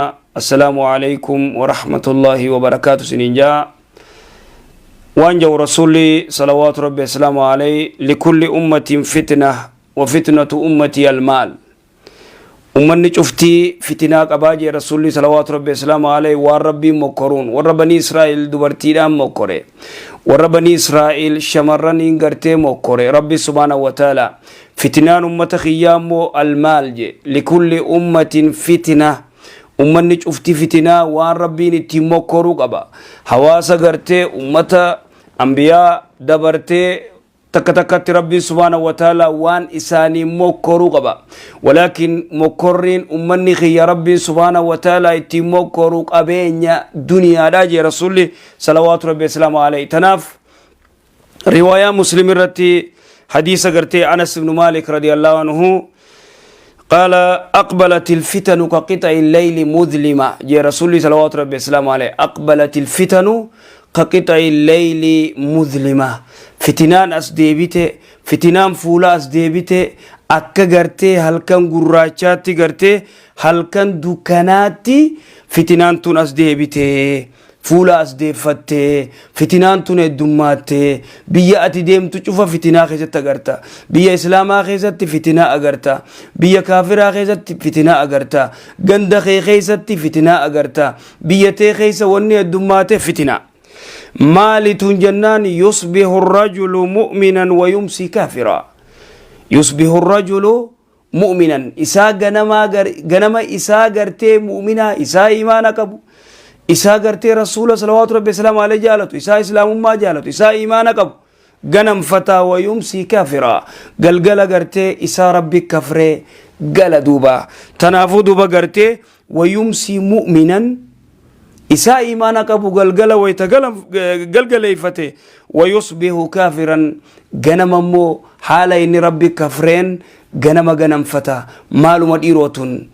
Assalaamu alaikum warahmatullaahi wabarakaatu isiniin jaa. Waan jau Rasuulli salawaatu rabbi assalaamu alayhi, likulli ummatin fitna wa fitnatu ummati almaal. Ummanni cuftii fitinaa qabaa jee Rasuulli salawaatu rabbi assalaamu alayhi. Waan Rabbiin mokkoruun warra Banii Israa'il dubartiidhaan mokkore, warra Banii Israa'il shamarraniin gartee mokkore Rabbi subhaanahu wa ta'ala. Fitinaan ummata kiyyaa immoo almaal je. Likulli ummatin fitna, ummanni cufti fitinaa waan Rabbiin ittiin mokkoruu qaba. Hawaasa gartee ummata ambiyaa dabartee takka takkatti Rabbiin subhaanahu wa ta'ala waan isaanii mokkoruu qaba. Walaakin mokkorriin ummanni kiyya Rabbiin subhaanahu wa ta'ala ittiin mokkoruu qabeenya duniyaadha jee Rasuulli salawaatu rabbi asalaamu alayhi. Tanaaf riwaayaa Muslim irratti hadiisa gartee Anas ibnu Maalik radiyallahu anhu, قال أقبلت الفتن كقطع الليل مظلمة جي رسولي صلوات ربي السلام عليه. أقبلت الفتن كقطع الليل مظلمة. فتنان as deebite, fitinaan fuula as deebite akka gartee halkan gurraachaatti, gartee halkan dukkanaatti fitinaan tun as deebite, fuula as deeffattee fitinaan tun heddummaattee. Biyya ati deemtu cufa fitinaa keessatti agarta. Biyya Islaamaa keessatti fitinaa agarta, biyya kaafiraa keessatti fitinaa agarta, ganda kee keessatti fitinaa agarta, biyya tee keessa wanni heddummaate fitinaa. Maali tun jennaan, يصبح الرجل مؤمنا ويمسي كافرا. يصبح الرجل مؤمنا, isaa ganamaa ganama isaa gartee mu'minaa, isaa imaana qabu, isaa gartee Rasuula salawaatu rabbi salaamu alayhi jaalatu, isaa Islaamummaa jaalatu, isaa imaana qabu ganamfataa. ويمسي كافرا, galgala gartee isaa Rabbi kafree gala. Duuba tanaafuu duuba gartee ويمسي مؤمنا, isaa imaana qabu galgala wayta galgaleeyfate. ويصبح كافرا, ganama immoo haala inni Rabbi kafreen ganama ganamfata. Maaluma dhiirootun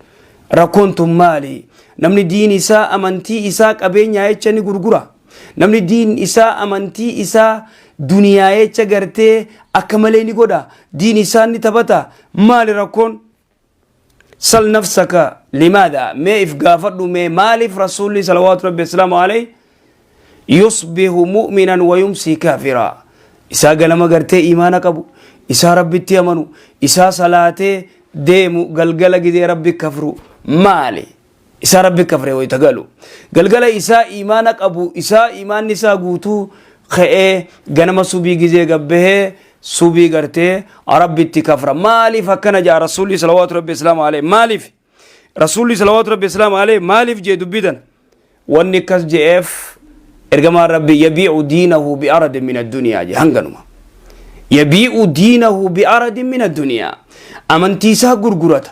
rakkoon tun maali? Namni diin isaa, amantii isaa qabeenyaa jecha ni gurgura. Namni diin isaa, amantii isaa duniyaa jecha gartee akka malee ni godha, diin isaa ni taphata. Maali rakkoon? سل نفسك لماذا. Mee if gaafadhu, mee maaliif Rasuulli salawaatu rabbi asalaamu alayhi يصبح مؤمنا ويمسي كافرا? Isaa ganama gartee imaana qabu, isaa Rabbitti amanu, isaa salaatee deemu galgala gidee Rabbi kafru maali? Isaa Rabbi kafre wayta galu galgala, isaa imaana qabu, isaa imaanni isaa guutuu ka'ee ganama subii gizee gabbahee subii gartee Rabbitti kafra. Maaliif akkana jaa Rasuulli salawaatu rabbi asalaamu alayhi? Maaliif Rasuulli salawaatu rabbi asalaamu alayhi maaliif jee dubbitan? Wanni akkas je'eef ergamaan Rabbi يبيع دينه بعرض من الدنيا je. Hanganuma يبيع دينه بعرض من الدنيا, amantii isaa gurgurata.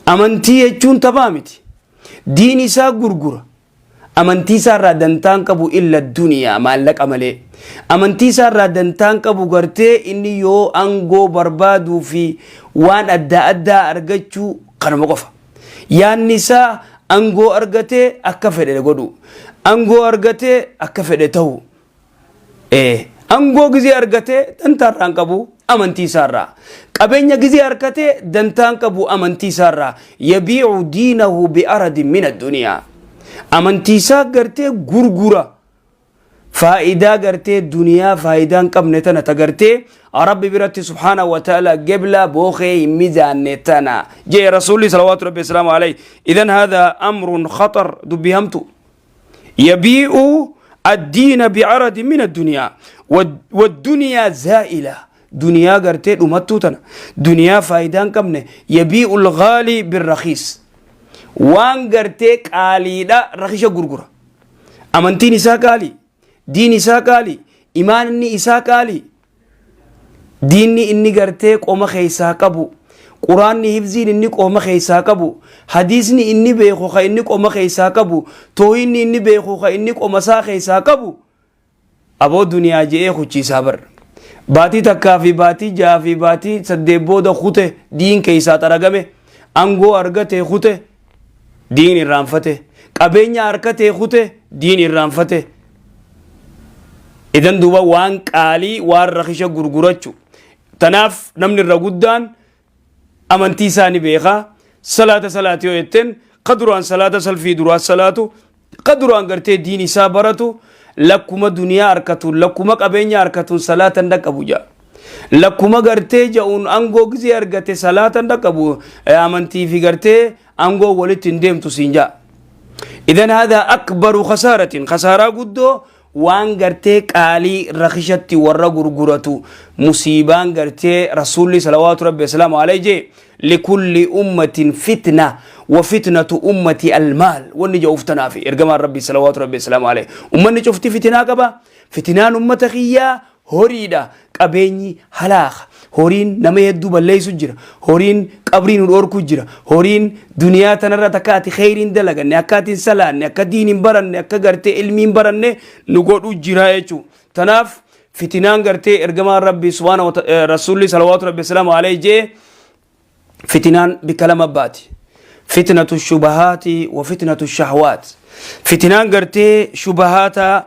Amantii jechuun taphaa miti. Diin isaa gurgura. Amantii isaa irraa dantaan qabu إلا الدنيا, maallaqa malee amantii isaa irraa dantaan qabu. Gartee inni yoo angoo barbaaduu fi waan adda addaa argachuu kanuma qofa yaanni isaa. Angoo argatee akka fedhe godhu, angoo argatee akka fedhe ta'u. Angoo gizee argatee dantaa irraa hin qabu amantii isaarraa. Qabeenya gizee argatee dantaa hin qabu amantii isaarraa. يبيع دينه بعرض من الدنيا, amantii isaa gartee gurgura faayidaa gartee duniyaa, faayidaa hin qabne tana ta gartee Rabbi biratti subhaanahu wa ta'ala gebla bookee hin mizaanne tana jee Rasuulli salawaatu rabbi asalaamu alayhi. إذن هذا أمر خطر, dubbii hamtu. يبيع الدين بعرض من الدنيا والدنيا زائلة, duniyaa gartee dhumattuu tana, duniyaa faayidaa hin qabne. يبيع الغالي بالرخيص, waan gartee qaaliidha rakisha gurgura. Amantiin isaa qaalii, diin isaa qaalii, imaanni isaa qaalii, diinni inni gartee qoma keessaa qabu, Quraanni hifziin inni qoma keessaa qabu, hadiisni inni beeku ka inni qoma keessaa qabu, tooyinni inni beeku ka inni qoma isaa keessaa qabu, aboo duniyaa je'ee kuchiisaa bar. Baatii takkaa fi baatii 6 fi baatii 8 booda kute, diin keessaa xaragame. Angoo argate kute, diin irraanfate. Qabeenya harkatee kute, diin irraanfate. Idan duuba waan qaalii waan rakisha gurgurachu. Tanaaf namni irra guddaan amantii isaa ni beekaa. Salaata salaati yoo jetteen Ka duraan salaata salfii duraa salaatu, ka duraan gartee diin isaa baratu, lakkuma duniyaa harkatuun, lakkuma qabeenya harkatuun salaata hin dhaqqabu ja'a. Lakkuma gartee ja'uun angoo gizee argate salaata hin dhaqqabu, amantii fi gartee angoo walitti hin deemtu siin ja'a. Idan haadha akbaru khasaaratin, khasaaraa guddoo waan gartee qaalii rakishatti warra gurguratu. Musiibaan gartee Rasuulli salawaatu rabbi wasalaamu alayhi jee, likulli ummatin fitna wa fitnatu ummati almaal, wanni ja'uuf tanaafi. Ergamaan Rabbi salawaatu rabbi wasalaamu alayhi, ummanni cufti fitinaa qaba, fitinaan ummata kiyyaa horiidha. Qabeenyi halaaka, horiin nama hedduu balleessu jira, horiin qabrii nu dhorku jira. Horiin duniyaa tanarra takka ati kheyriin dalaganne, akka ati hin salaanne, akka diin hin baranne, akka gartee ilmii hin baranne nu godhu jira jechuu. Tanaaf fitinaan gartee ergamaan Rabbi subhaana Rasuulli salawaatu rabbi wasalaamu alayhi jee, fitinaan bikka lama baati: fitnatu shubahaati wa fitnatu shahwaat. Fitinaan gartee shubahaata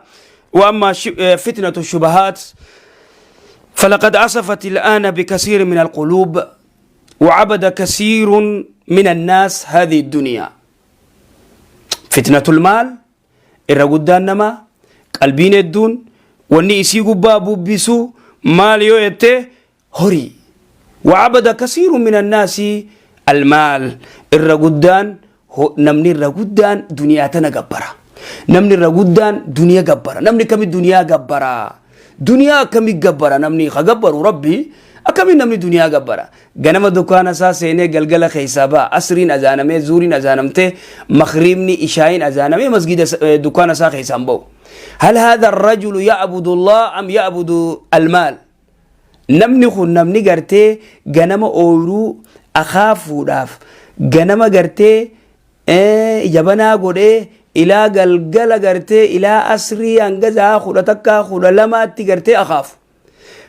wa amma fitnatu shubahaat فلقد عصفت الآن بكثير من القلوب، وعبد كثير من الناس هذه الدنيا. فتنة المال irra guddaan namaa qalbiin hedduun wanni isii gubbaa bubbisu maal yoo jette, horii. وعبد كثير من الناس المال. Irra guddaan namni irra guddaan duniyaa tana gabbara. Namni irra guddaan duniyaa gabbara. Namni kami duniyaa gabbara? Duniyaa akkami gabbara? Namni ka gabbaru Rabbi, akkami namni duniyaa gabbara? Ganama dukkaana isaa seenee galgala keessaa ba'a. Asriin azaanamee, zuuriin azaanamtee, makriibni, ishaayin azaanamee, masgida dukkaana isaa keessaan ba'u. هل هذا الرجل يعبد الله أم يعبد المال؟ Namni kun, namni gartee ganama ooyiruu akaafuudhaaf ganama gartee jabanaa godhee ilaa galgala gartee ilaa asrii hanga za'a 11, 12tti gartee akaafu,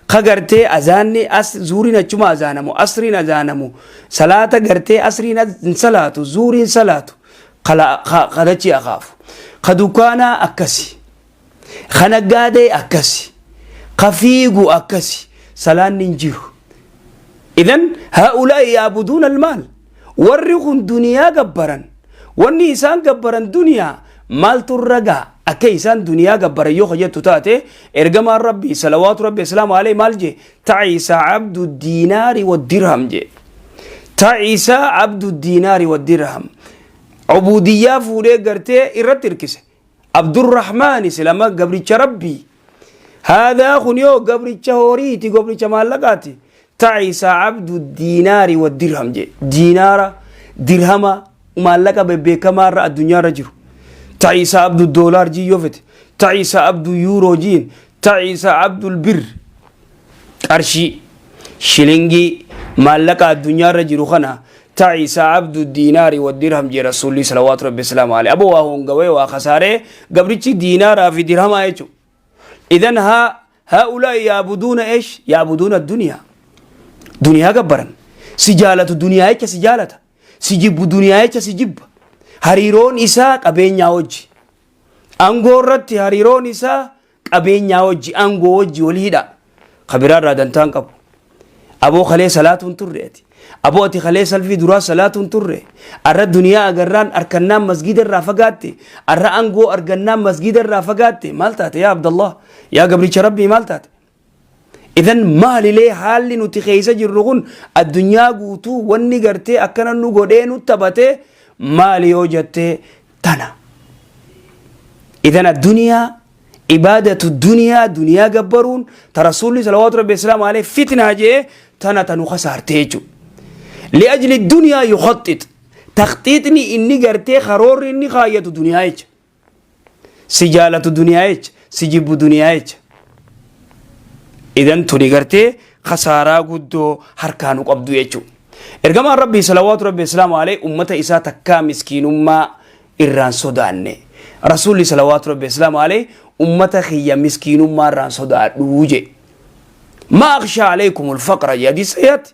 ka gartee azaanni as zuuriin achuma azaanamu, asriin azaanamu, salaata gartee asriin hin salaatu, zuuriin salaatu, kadachi akaafu, ka dukkaanaa akkasi, ka naggaadee akkasi, ka fiigu akkasi, salaanni hin jiru. إذن هؤلاء يعبدون المال. Warri kun duniyaa gabbaran. Wanni isaan gabbaran duniyaa. Maaltu ragaa akka isaan duniyaa gabbaran yoo jettu taate, ergamaan Rabbii salawaatu rabbi islaamu alayhi maal jee? تعس عبد الدينار والدرهم jee. تعس عبد الدينار والدرهم. Ubudiyyaa fuudhee gartee irratti hirkise. Abdurrahmaani silama gabricha Rabbii. Haadaa kun yoo gabricha horiiti, gabricha maallaqaati. تعس عبد الدينار والدرهم jee. Diinaara, dirhama, maallaqa bebbeekamaa irra addunyaa irra jiru. تعس عبد الدولار jii yoo fete, تعس عبد يورو jiin, تعس عبد البر, qarshii shilingii maallaqa addunyaa irra jiru kana. تعس عبد الدينار والدرهم jee Rasuulli salawaatu rabbi salaamu alayhi. Aboo, waa hongawee, waa kasaaree gabrichi diinaaraa fi dirhamaa jechuudha. إذن هؤلاء يعبدون إيش؟ يعبدون الدنيا. Duniyaa gabbaran. Si jaalatu duniyaa jecha si jaalata, si jibbu duniyaa jecha si jibba. Hariiroon isaa qabeenyaa wajji, aangoo irratti hariiroon isaa qabeenyaa wajji, aangoo wajji waliidha. Kabiraarraa dantaan qabu. Aboo, kalee salaatuun turre ati. Aboo, ati kalee salfii duraa salaatuun turre. Arra duniyaa agarraan arkannaan masgida irraa fagaatte. Arra aangoo argannaan masgida irraa fagaatte. Maal taate yaa Abdallah? Yaa gabricha Rabbii, maal taate? Idan maalilee haalli nuti keessa jirru kun, addunyaa guutuu wanni gartee akkana nu godhee nu taphatee maali yoo jettee, tana. إذن الدنيا، عبادة الدنيا, duniyaa gabbaruun ta Rasuulli salawaatu rabbi islaamu alayhi fitnaa jee, tana tanu kasaarte jechuudha. لأجل الدنيا يخطط. Takhxiixni inni gartee karoorri inni kaayyatu duniyaa jecha. Si jaalatu duniyaa jecha. Si jibbu duniyaa jecha. إذن tuni gartee kasaaraa guddoo harkaa nu qabdu jechuudha. Ergamaan Rabbii salawaatu rabbi islaamu alayhi ummata isaa takkaa miskiinummaa irraan sodaanne. Rasuulli salawaatu rabbi islaamu alayhi ummata kiyya miskiinummaa irraan sodaadhuu je. ما أخشى عليكم الفقر يا دي سيات،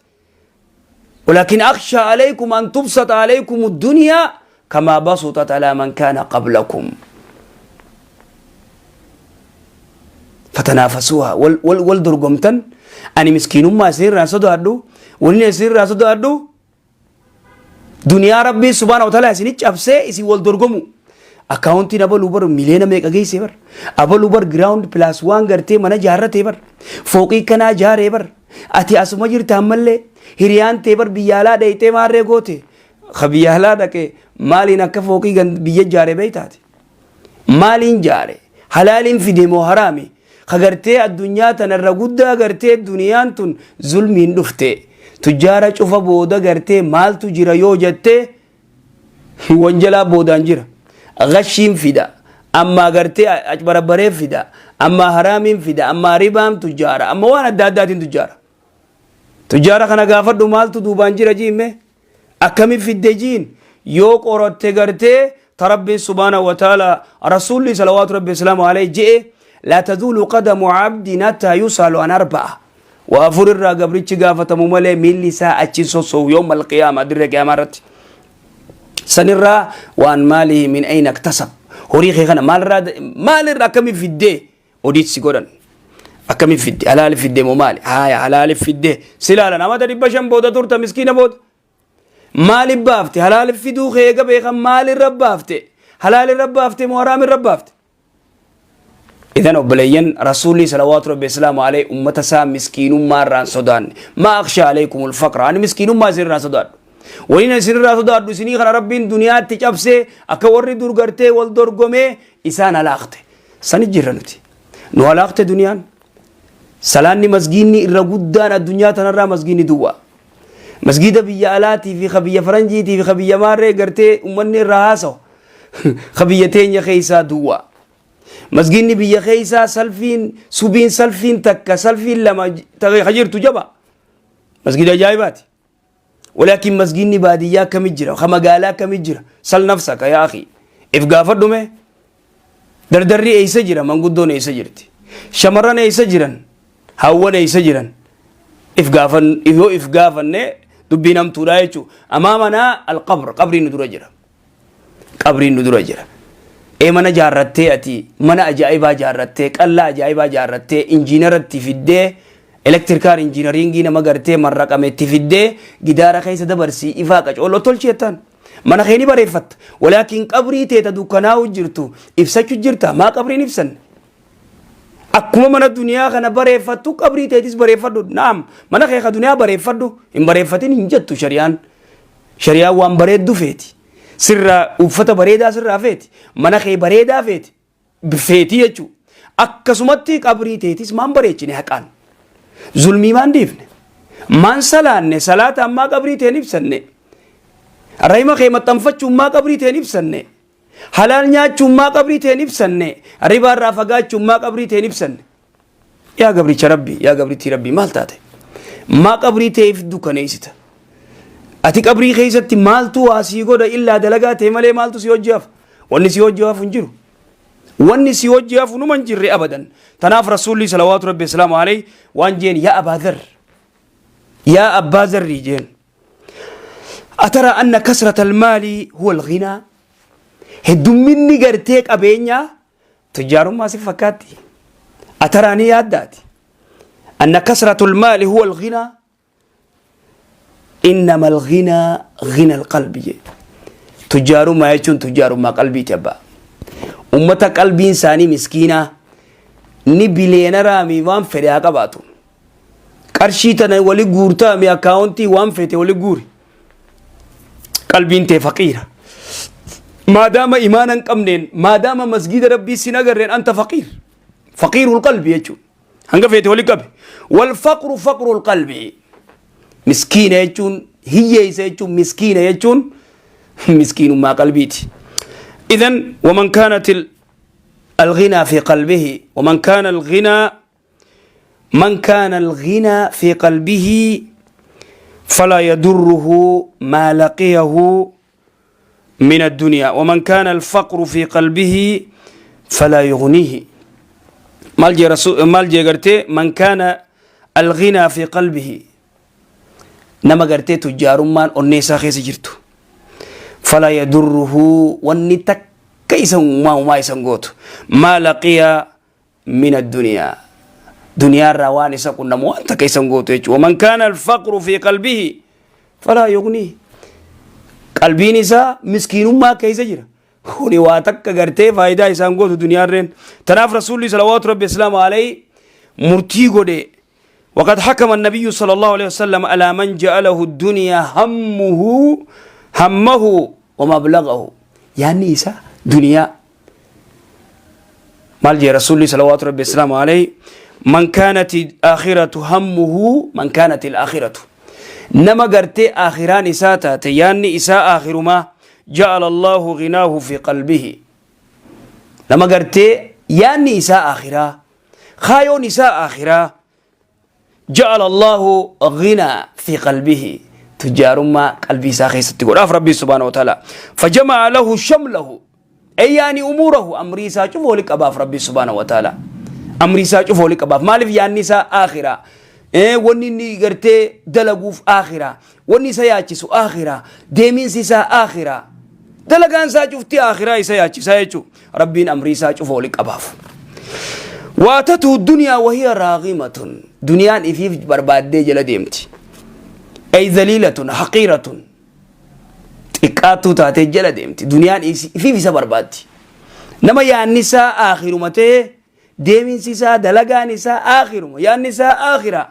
ولكن أخشى عليكم أن تبسط عليكم الدنيا كما بسطت على من كان قبلكم فتنافسوها. Wal wal wal dorgomtan. Ani miskiinummaa isinirraa sodaadhu, wanni isinirraa sodaadhu Duniyaa Rabbiin subhaanahu wa ta'ala isini cabsee isin wal dorgomu. Akkaawuntiin abaluu bar miliyoona meeqa geessee bar. Abaluu bar ground plus waan gartee mana jaarratee bar. Fooqii kanaa jaaree bar. Ati asuma jirta ammallee hiriyaan tee bar biyya alaa dheeyxee maarree goote. Ka biyya alaa dhaqe maaliin akka fooqii biyya jaare beeytaati. Maaliin jaare? Halaaliin fide moo haraami? Ka gartee addunyaa tanarra guddaa gartee duniyaan tun zulmiin dhufte. Tujjaara cufa booda gartee maaltu jira yoo jette, wanjalaa boodaan jira. Gashiin fida. Ammaa gartee acbarabbaree fida. Ammaa haraamiin fida. Ammaa ribaan tujjaara. Amma waan adda addaatiin tujjaara. Tujjaara kana gaafadhu, maaltu duubaan jira jiimme? Akkami fidde jiin? Yoo qoratte gartee ta Rabbiin subhaanahu wa ta'ala, Rasuulli salawaatu Rabbi islaamu alayhi je'e: "لا تزول قدم عبد حتى يسأل عن أربع." Waa afur irraa gabrichi gaafatamu malee miilli isaa achi sossoo'u يوم القيامة, dirree qiyaamaa irratti. Sanirraa وعن ماله من أين اكتسب. Horii kee kana maalirraa akkami fiddee odiitsi godhan? Akkami fidde? Halaali fidde moo maali? Haaya, halaali fidde silaalan amata 500 booda turta miskiina. Booda maaliif baafte? Halaali fiduu kee eega beekan, maalirra baafte? Halaalirra baafte moo haraamirra baafte? Idan obboleeyyan, Rasuulli salawaatu Rabbi islaamu alayhi ummata isaa miskiinummaa irraan sodaanne. "ما أخشى عليكم الفقر." Ani miskiinummaa isinirraa sodaadhu. Waliin isinirraa sodaadhu isinii kana Rabbiin duniyaatti cabsee akka warri dur gartee wal dorgomee isaan halaaqte. Sani jirra nuti. Nu halaaqte duniyaan. Salaanni masgiinni irra guddaan addunyaa tanarraa masgiinni duwwaa. Masgiida biyya alaatii fi ka biyya faranjiitii fi ka biyya maarree gartee ummanni irraa haasawu. Ka biyya teenya keessaa duwwaa. Masgiinni biyya keessaa salfiin subiin salfiin takka, salfiin lama ka jirtu jaba. Masgiida ajaa'ibaati. ولكن masgiinni baadiyyaa akkamit jira? Ka magaalaa akkamit jira? سل نفسك يا أخي. If gaafadhu mee. Dardarri eessa jira? Manguddoon eessa jirti? Shamarran eessa jiran? Hawwan eessa jiran? If gaafan, yoo if gaafanne dubbiin hamtuudha jechuudha. أمامنا القبر, qabriin nu dura jira. Qabriin nu dura jira. Ee, mana jaarrattee, ati mana ajaa'ibaa jaarrattee, qallaa ajaa'ibaa jaarrattee, injiinaratti fiddee, electrical engineering nama gartee marraqametti fiddee, gidaara keessa dabarsii ifaa qacooloo tolchi jettaan. Mana kee ni bareeffatta. ولكن qabrii teeta dukkanaa'u jirtu ibsachuu jirta. Maa qabriin ibsanne? Akkuma mana duniyaa kana bareeffattu qabrii teetis bareeffadhu. نعم, mana kee ka duniyaa bareeffadhu. Hin bareeffatin hin jettu shari'aan. Shari'aan waan bareeddu feeti. Sirraa uffata bareedaa sirraa feeti. Mana kee bareedaa feeti. Feetii jechuudha. Akkasumatti qabrii teetis maan bareechine haqaan? Zulmii maan dhiifne? Maan salaanne? Salaata ammaa qabrii teen ibsanne? Rahima kee maxxanfachuun maa qabrii teen ibsanne? Halaal nyaachuun maa qabrii teen ibsanne? Ribaarraa fagaachuun maa qabrii teen ibsanne? Yaa gabricha Rabbii, yaa gabrittii Rabbii, maal taate? Maa qabrii teef dukkaneessita? Ati qabrii keessatti maaltu waa sii godha? Illaa dalagaa ta'e malee maaltu si hojii hafa? Wanni si hojii hafu hin jiru. Wanni si hojii hafu numa hin jirre abadan. Tanaaf Rasuulli salawaatu Rabbi islaamu alayhi waan jeen: "يا أبا ذر, yaa Abbaa Zarrii," jeen, "أترى أن كثرة المال هو الغنى?" Heddumminni gartee qabeenyaa tujjaarummaa si fakkaatti? أترى, ni yaaddaati, أن كثرة المال هو الغنى? إنما الغنى غنى القلب jee. Tujjaarummaa jechuun tujjaarummaa qalbiiti abbaa. Ummata qalbiin isaanii miskiinaa ni bileenaraami waan fedhe haa qabaatu. Qarshii tana wali guurtaami, akkaawuntii waan fete wali guuri. Qalbiin tee faqiira. Maadaama imaana hin qabneen, maadaama masgiida Rabbii sin agarreen, أنت فقير. فقير القلب jechuudha. Hanga feete wali qabe. والفقر فقر القلب. Miskiina jechuun, hiyyeessa jechuun, miskiina jechuun miskiinummaa qalbiiti. إذن ومن كانت الغنى في قلبه ومن كان الغنى من كان الغنى في قلبه فلا يضره ما لقيه من الدنيا، ومن كان الفقر في قلبه فلا يغنيه. Maal jee رسول? Maal jee gartee? من كان الغنى في قلبه, nama gartee tujjaarummaan onnee isaa keessa jirtu, فلا يضره, wanni takka isa uumaa isan gootu, ما لقي من الدنيا, duniyaarraa waan isa qunnamu waan takka isan gootu jechuudha. ومن كان الفقر في قلبه فلا يغنيه. Qalbiin isaa miskiinummaa keessa jira. Kuni waa takka gartee faayidaa isaan gootu duniyaarreen. Tanaaf Rasuulli salawaatu rabbi islaamu alayhi murtii godhe. وقد حكم النبي صلى الله عليه وسلم على من جعله الدنيا همه همه ومبلغه. يعني إسا دنيا مال جي رسول صلوات ربي السلام عليه من كانت الآخرة همه، من كانت الآخرة نما قرتي آخران إساتا تياني إساء آخر ما جعل الله غناه في قلبه. نما قرتي ياني إساء آخرة خايون إساء آخرة جعل الله غنى في قلبه، تجار ما قلبي ساخي ستقول ربي سبحانه وتعالى فجمع له شمله، أي يعني أموره أمري ساچفه لك أباف ربي سبحانه وتعالى أمري ساچفه لك أباف مالف يعني سا آخرة إيه وني ني دلقوف آخرة وني سياچسو آخرة ديمين سيسا آخرة دلقان ساچفتي آخرة سياچسو ربي أمري ساچفه لك أباف. واتته الدنيا وهي راغمة، دنيا إفيف برباد دي جل ديمتي أي ذليلة حقيرة إكاتو تاتي جل ديمتي دنيا إفيف بربادي. نما يا النساء آخر متى ديمين سيسا دلقا نساء آخر يا النساء آخرة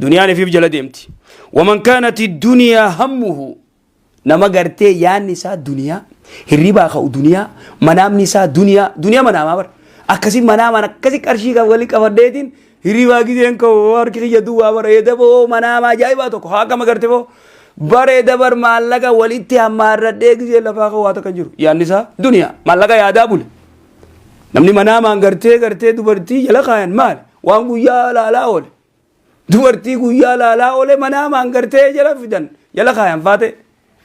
دنيا إفيف جل ديمتي. ومن كانت الدنيا همه، نما قرتي يا النساء دنيا هربا خو دنيا منام نساء دنيا دنيا منام بر akkasi manaamaan akkasi qarshii walii qabadheetiin hirribaa giseen ka'u harki kiyya duwwaa bareeda boo manaama ajaa'ibaa tokko haa akkama garte boo bareeda bar maallaqa walitti hammaarradhee gisee lafaa ka'u waa takka jiru yaadni isaa duniyaa maallaqa yaadaa bule. Namni manaamaan gartee gartee dubartii jala kaayan maali waan guyyaa laalaa oole dubartii guyyaa laalaa oole manaamaan gartee jala fidan jala kaayan faate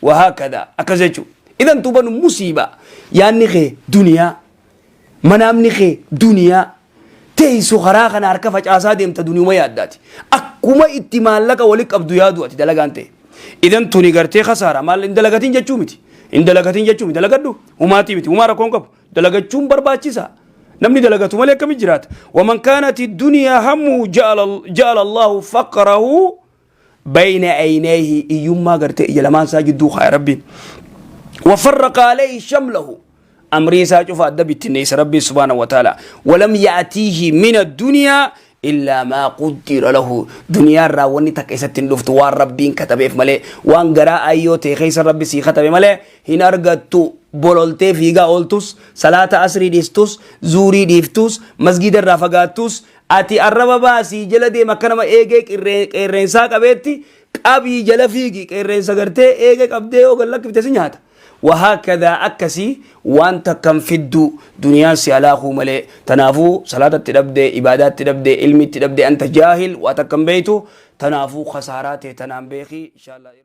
wahaakada akkas jechuudha. Idan tuban musiiba yaadni kee duniyaa manaamni kee duniyaa teessu karaa kana harka facaasaa deemta duniyuma yaaddaati. Akkuma itti maallaqa wali qabdu yaadu ati dalagaan ta'e. Idan tuni gartee khasaara maal hin dalagatiin jechuu miti. Hin dalagatiin jechuu miti dalagadhu humaatii miti humaa rakkoon qabu dalagachuun barbaachisa. Namni dalagatu malee akkamitti jiraata. Waman kaanati duniyaa hammu ja'ala Allahu faqrahu bayna aynayhi iyyummaa gartee ija lamaan isaa jidduu kaaya rabbiin. Wafarraqa alayhi shamlahu أمري ساجف أدب التنيس ربي سبحانه وتعالى ولم يأتيه من الدنيا إلا ما قدر له. دنيا راوني تكيست لفت وان ربي كتب ملي وان قراء أيو تخيس ربي سي كتب ملي هنا أرغتو بولولتي فيغا أولتوس صلاة أسري ديستوس زوري ديفتوس مسجد الرافقاتوس أتي الربا باسي جلدي مكانما إيجي إرنسا قبيتي قابي جل فيغي إرنسا قرتي إيجي قبدي وقال لك بتسنياتا. وهكذا أكسي وانت كم فدو دنيا سيالاخو ملي تنافو صلاة تلبدي إبادات تلبدي علمي تلبدي أنت جاهل واتكم بيتو تنافو خسارات تنام بيخي إن شاء الله.